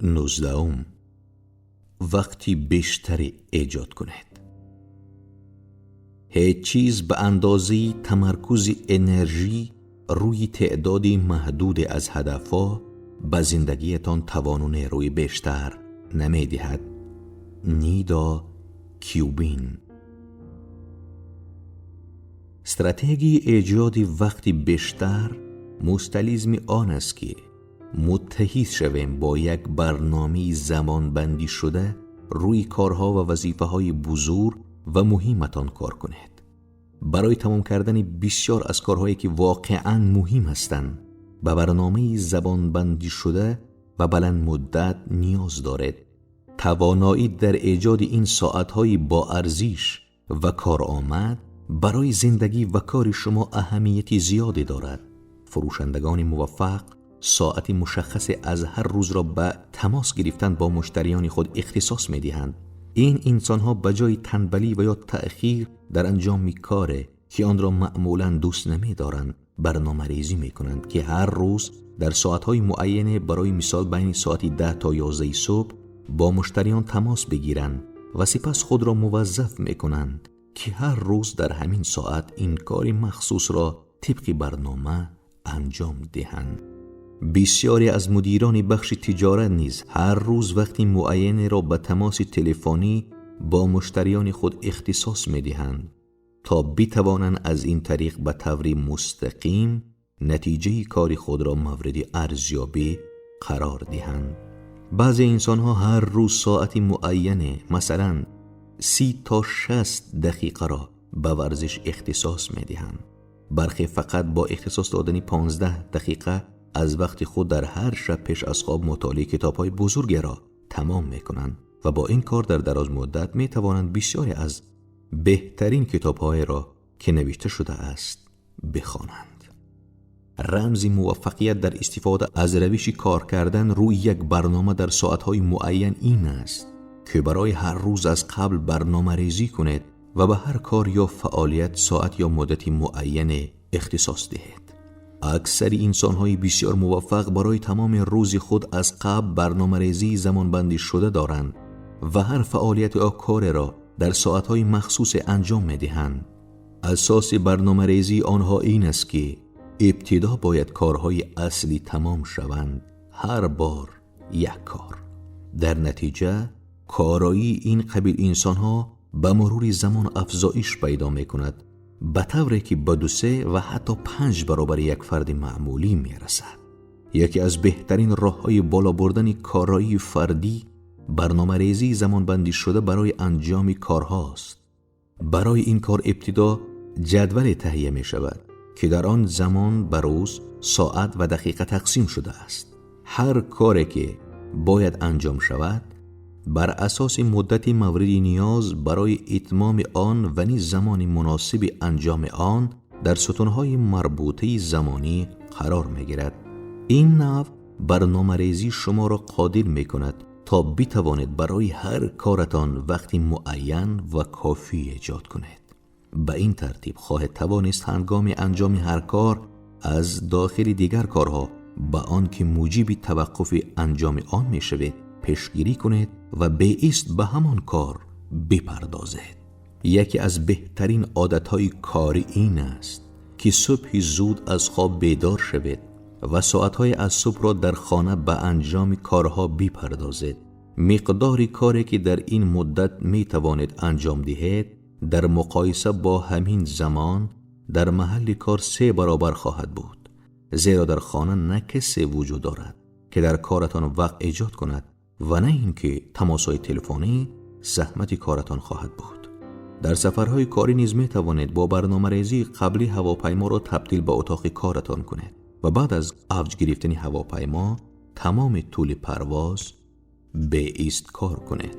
19. Вақти бештаре эҷод кунед. Ҳеҷ чиз ба андозаи тамаркузи энержӣ рӯи теъдоди маҳдуде аз ҳадафҳо ба зиндагиятон тавону нерӯи бештар намедиҳад. Нида Кюбин. Стратегияи эҷоди вақти бештар мусталзими он аст, ки муттаҳид шавем бо як барномаи замонбандӣ шуда рӯи корҳо ва вазифаҳои бузург ва муҳиматон кор кунед. Барои тамом кардани бисёр аз корҳое ки воқеан муҳим ҳастанд, ба барномаи забонбандӣ шуда ва баландмуддат ниёз доред. Тавоноӣ дар эҷоди ин соатҳои боарзиш ва коромад барои зиндагӣ ва кори шумо аҳамияти зиёде дорад. Фурӯшандагони муваффақ соати мушаххасе аз ҳар рӯзро ба тамос гирифтан бо муштариёни худ ихтисос медиҳанд. Ин инсонҳо ба ҷои танбалӣ ва ё таъхир дар анҷоми коре, ки онро маъмулан дӯст намедоранд, барномарезӣ мекунанд, ки ҳар рӯз дар соатҳои муайяне, барои мисол байни соати 10 то 11 субҳ, бо муштариён тамос бигиранд ва сипас худро муваззаф мекунанд, ки ҳар рӯз дар ҳамин соат ин кори махсусро тибқи барнома анҷом диҳанд. Бисёре аз мудирони бахши тиҷорат низ ҳар рӯз вақти муайянеро ба тамоси телефонӣ бо муштариёни худ ихтисос медиҳанд, то битавонанд аз ин тариқ ба таври мустақим натиҷаи кори худро мавриди арзёбӣ қарор диҳанд. Баъзе инсонҳо ҳар рӯз соати муайяне, масалан 30 то 60 дақиқаро ба варзиш ихтисос медиҳанд. Бархе фақат бо ихтисос додани 15 дақиқа аз вақти худ дар ҳар шаб пеш аз хоб мутолиаи китобҳои бузургеро тамом мекунанд ва бо ин кор дар дарозмуддат метавонанд бисёре аз беҳтарин китобҳоеро, ки навишта шудааст, бихонанд. Рамзи муваффақият дар истифода аз равиши кор кардан рӯи як барнома дар соатҳои муайян ин аст, ки барои ҳар рӯз аз қабл барномарезӣ кунед ва ба ҳар кор ё фаъолият соат ё муддати муайяне ихтисос диҳед. Аксари инсонҳои бисёр муваффақ барои тамоми рӯзи худ аз қабл барномарезии замонбандӣ шуда доранд ва ҳар фаъолият ё кореро дар соатҳои махсусе анҷом медиҳанд. Асоси барномарезии онҳо ин аст, ки ибтидо бояд корҳои аслӣ тамом шаванд, ҳар бор як кор. Дар натиҷа короии ин қабил инсонҳо ба мурури замон афзоиш пайдо мекунад, ба тавре ки ба 2, 3 ва ҳатто 5 баробари як фарди маъмулӣ мерасад. Яке аз беҳтарин роҳҳои боло бурдани короии фардӣ барномарезии замонбандӣ шуда барои анҷоми корҳост. Барои ин кор ибтидо ҷадвале таҳия мешавад, ки дар он замон ба рӯз, соат ва дақиқа тақсим шудааст. Ҳар коре ки бояд анҷом шавад, бар асоси муддати мавриди ниёз барои итмоми он ва низ замони муносиби анҷоми он дар сутунҳои марбутаи замонӣ қарор мегирад. Ин навъ барномарезӣ шуморо қодир мекунад, то битавонед барои ҳар коратон вақти муайян ва кофӣ эҷод кунед. Ба ин тартиб хоҳед тавонист ҳангоми анҷоми ҳар кор аз дохили дигар корҳо ба он ки муҷиби таваққуфи анҷоми он мешавед пешгирӣ кунед ва беист ба ҳамон кор бипардозед. Яке аз беҳтарин одатҳои корӣ ин аст, ки субҳи зуд аз хоб бедор шавед ва соатҳои аз субҳро дар хона ба анҷоми корҳо бипардозед. Миқдори коре ки дар ин муддат метавонед анҷом диҳед, дар муқоиса бо ҳамин замон дар маҳалли кор 3 баробар хоҳад буд, зеро дар хона на касе вуҷуд дорад, ки дар коратон вақт эҷод кунад ва на ин ки тамосҳои телефонӣ заҳмати коратон хоҳад буд. Дар сафарҳои корӣ низ метавонед бо барномарезии қаблӣ ҳавопайморо табдил ба утоқи коратон кунед ва баъд аз авҷ гирифтани ҳавопаймо тамоми тӯли парвоз беист кор кунед.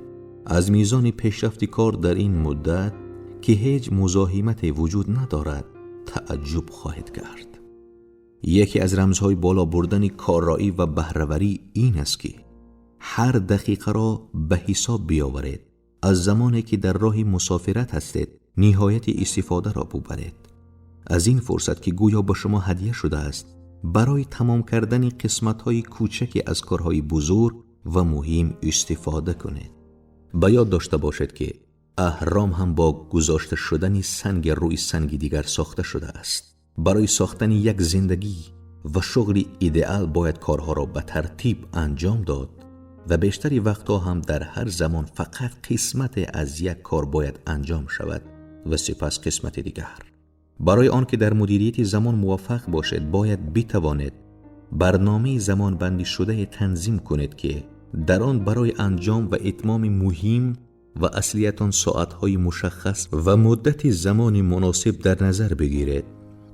Аз мизони пешрафти кор дар ин муддат, ки ҳеҷ музоҳимате вуҷуд надорад, таъҷуб хоҳед кард. Яке аз рамзҳои боло бурдани корроӣ ва баҳраварӣ ин аст, ки ҳар дақиқаро ба ҳисоб биёваред. Аз замоне ки дар роҳи мусофират ҳастед, ниҳояти истифодаро бубаред. Аз ин фурсат, ки гӯё ба шумо ҳадя шудааст, барои тамом кардани қисматҳои кӯчаке аз корҳои бузург ва муҳим истифода кунед. Ба ёд дошта бошед, ки аҳром ҳам бо гузошта шудани санг рӯи санги дигар сохта шудааст. Барои сохтани як зиндагӣ ва шуғли идеал бояд корҳоро ба тартиб анҷом дод ва бештари вақтҳо ҳам дар ҳар замон фақат қисмате аз як кор бояд анҷом шавад ва сипас қисмати дигар. Барои он ки дар мудирияти замон муваффақ бошед, бояд битавонед барномаи замонбандӣ шудае танзим кунед, ки дар он барои анҷом ва итмоми муҳим ва аслиятон соатҳои мушаххас ва муддати замони муносиб дар назар бигиред,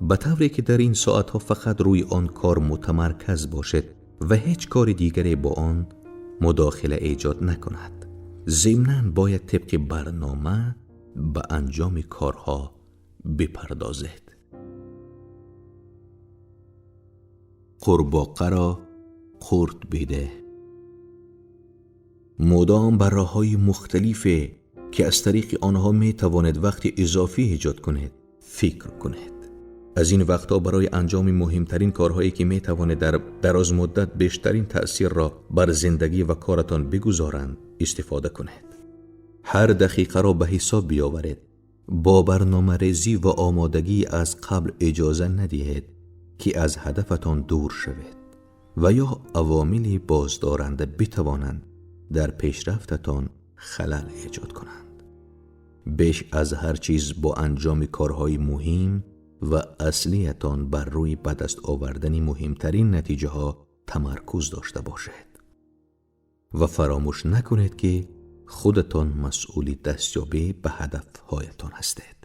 ба тавре ки дар ин соатҳо фақат рӯи он кор мутамарказ бошед ва ҳеҷ кори дигаре бо он мудохила эҷод накунад. Зимнан бояд тибқи барнома ба анҷоми корҳо бипардозед. Қурбоқаро қурт биде. Мудом ба роҳҳои мухталифе, ки аз тариқи онҳо метавонед вақти изофӣ эҷод кунед, фикр кунед. Аз ин вақтҳо барои анҷоми муҳимтарин корҳое, ки метавонед дар дарозмуддат бештарин таъсирро бар зиндагӣ ва коратон бигузоранд, истифода кунед. Ҳар дақиқаро ба ҳисоб биёваред. Бо барномарезӣ ва омодагӣ аз қабл иҷоза надиҳед, ки аз ҳадафатон дур шавед ва ё авомили боздоранда битавонанд дар пешрафтатон халал эҷод кунанд. Беш аз ҳар чиз бо анҷоми корҳои муҳим ва аслиятон бар рӯи ба даст овардани муҳимтарин натиҷаҳо тамаркуз дошта бошед ва фаромӯш накунед, ки худатон масъули дастёбӣ ба ҳадафҳоятон ҳастед.